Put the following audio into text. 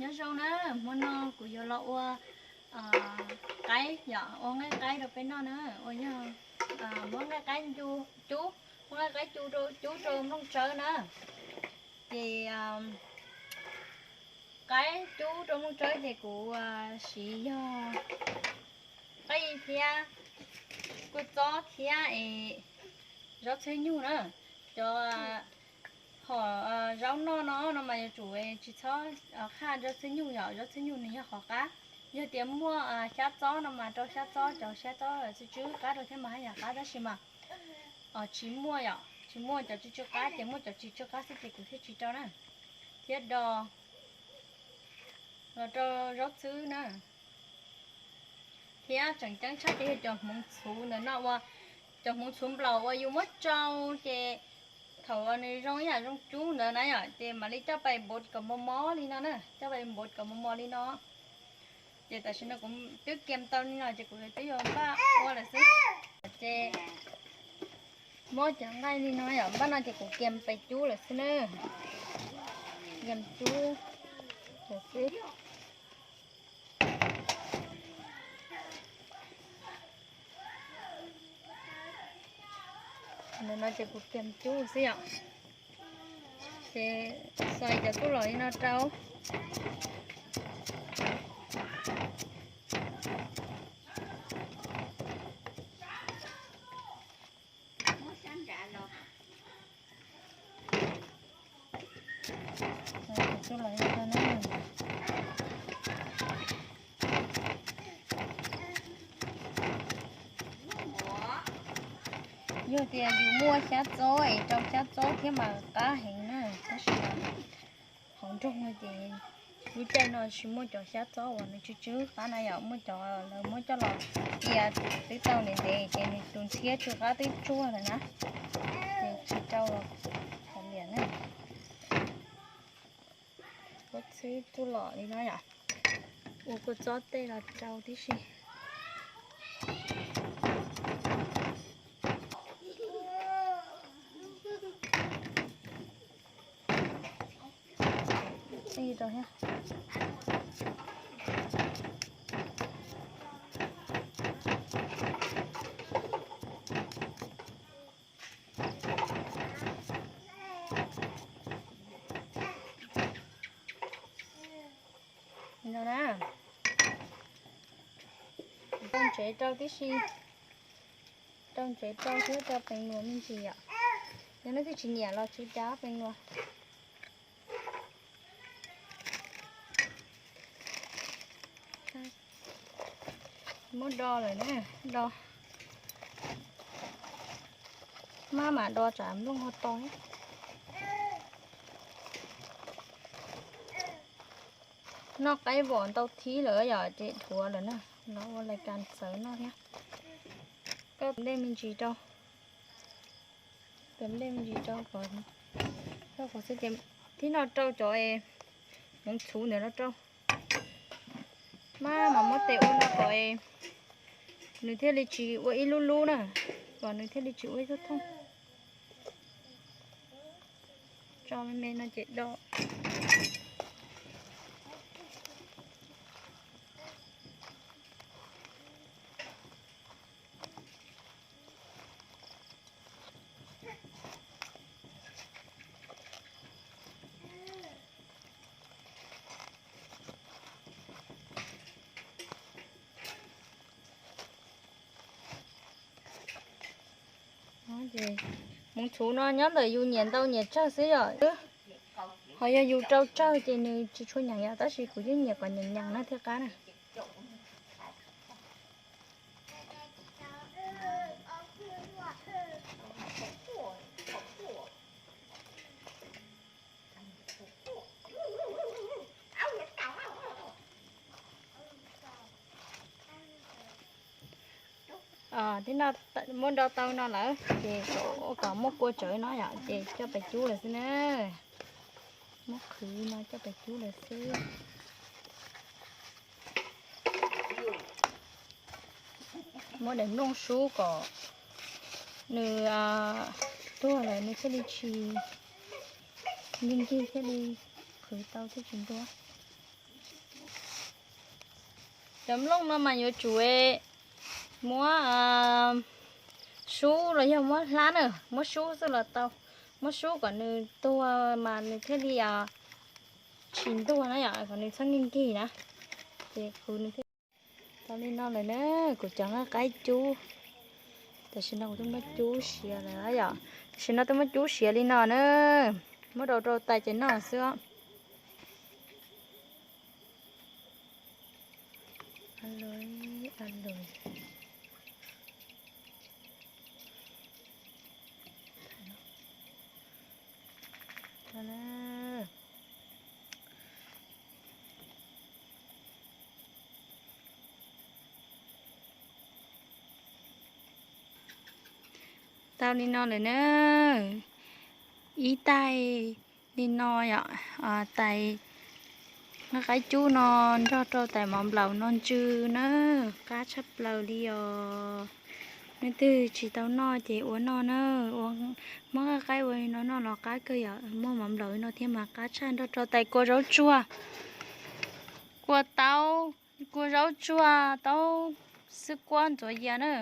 Nyob zoo na, hmo no kuv yuav los ua qaib yom, ua nqaij qaib rau peb noj na, ua yog muab nqaij qaib cub, muab nqaij qaib cub rau nplooj tsawb na. Ces qaib cub rau nplooj tsawb ces kuv siv yog qij thiab kua txob thiab es zaub txhwb nyug na. Cov hom zaub noj no no mas yuav tsum tsis txhob qhaj zaub txhwb nyug yom, zaub txhwb nyug nws yog qhov qab. Yog tias muaj xyab txob no mas rau xyab txob, cov xyab txob tsw tsw qab rau thiab mas haj yam qab, tab sis mas tsis muaj yom, tsis muaj cov tsw tsw qab ces muaj cov tsis tsw qab xwb ces kuv thiaj tsis rau na. Thiab do los rau zaub txhwb na. Thiab tseem ceeb tshaj ces yog cov hmoov txhuv ntawm no ua, cov hmoov txhuv nplaum uas yus muab tsau ces thaum nws zoo ib yam zoo cub ntawd na yom, ces mam li coj pais npov kom mos mos li no na, coj pais npov kom mos mos li no. Ces tam sim no kuv twb kiam tau li no ces kuv twb yuav npaj ua lawm xwb. Ces muab cov nqaij li no yom, npaj no ces kuv kiam pais cub lawm xwb na. Kiam cub lawm xwb. Ntawm no ces kuv kiam cub xwb yom. Ces xais cov tub los li no rau. Yog tias yus muaj xyab txob es rau xyab txob thiab mas qab heev na, tab sis hauv nroog no ces lub caij no tsis muaj cov xyab txob uas nws tsw tsw qab na yom, muaj cov lawv muab coj los cia twb tau ntev ntev ces nws tus ntxhiab tsw qab twb tsuag lawm na, ces tsis rau los kav liam na. Kuv txhwb tub los li no yom, ua kua txob tej los rau tib si. No na, rau ntsev rau tib si, rau ntsev rau thiab rau peev luas me ntsis yom. Yog nej twb tsis nyiam los tsis cas peev luas. Muab do lawm na, do. Maj mam do tsam nplooj ho to. Noj qaib vom ntau thib lawm yom, ces dhuav lawm na, los ua lais kas txawv noj thiab. Koj nplej me ntsis rau, nplej me ntsis rau kom, rau kom xwb ces tib no rau cov hmoov txhuv ntawd los rau. Maj mam muab tes ua no kom nws thiaj li tsis ua ib lub lub na, kom nws thiaj li tsis ua ib thooj thooj. Tso me me no ces do. Ces hmoov txhuv no nyob ntawm yus nyiam ntau nyiam tsawg xwb yom. Ho yog yus rau tsawg ces nws tsis tshua nyeem yom, tab sis kuv yeej nyiam kom nyeem nyeem na thiaj qab na. Tib no muab do tau no lawm ces kom muaj kua tsawv no yom, ces coj pais cub lawm xwb na. Muab qhwv no coj pais cub lawm xwb. Muab daim nplooj sub kom nws tuag lawm nws thiaj li tsis nkig nkig thiaj li qhwv tau thiaj tsis ntuag. Cov nplooj no mas yuav tsum muab sub los yog muab hlab na, muab sub xwb los tau. Muab sub kom nws tuag mas nws thiaj li tsis ntuag na yom, kom nws txhob nkig nkig na. Ces kuv nws thiaj tau li no lawm na, kuv cov nqaij qaib cub. Tam sim no kuv twb muab cub siav lawm yom. Tam sim no twb muab cub siav li no na, muab rau rau tais ces noj xwb. Tau li no lawm na, ib tais li no yom, tais nqaij qaib cub no nrog rau tais mov nplaum no ntsw na, qab tshaj plaws li os. Leej twg tsis tau noj ces ua noj na, muab nqaij qaib ua li no noj los qab kawg yom, muaj mov nplaum li no thiab mas qab tshaj, nrog rau tais kua zaub tsuag, kua taub, kua zaub tsuag, taub xwb kuab ntxuav yias na.